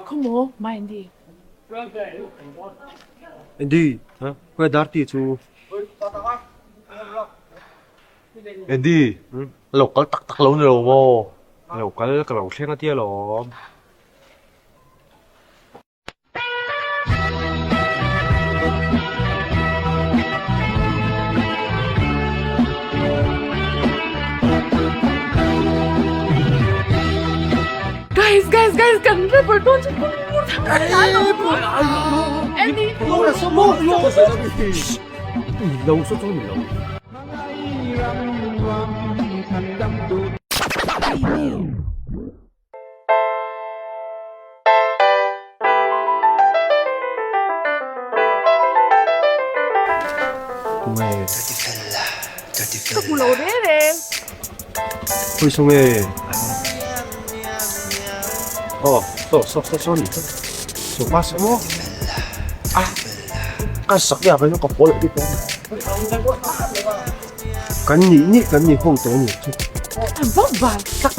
Khaw maw, Ma Andy? Andy, khawi dar tih chu? Andy, a lo kal tak tak lo ni lo maw? A lo kal ka lo thleng a tia lawm. Guys, guys, guys, kan rapper dawn chu pum mur thang Andy. Lo saw chu ni lo. Ka hmu lo reng reng. Khawi saw nge? Aw, saw saw saw saw ni. Saw pa saw maw? A, ka sak ya ka ka pawl ti tawh. Kan nih nih kan nih ho tawh ni chu. An va van tak.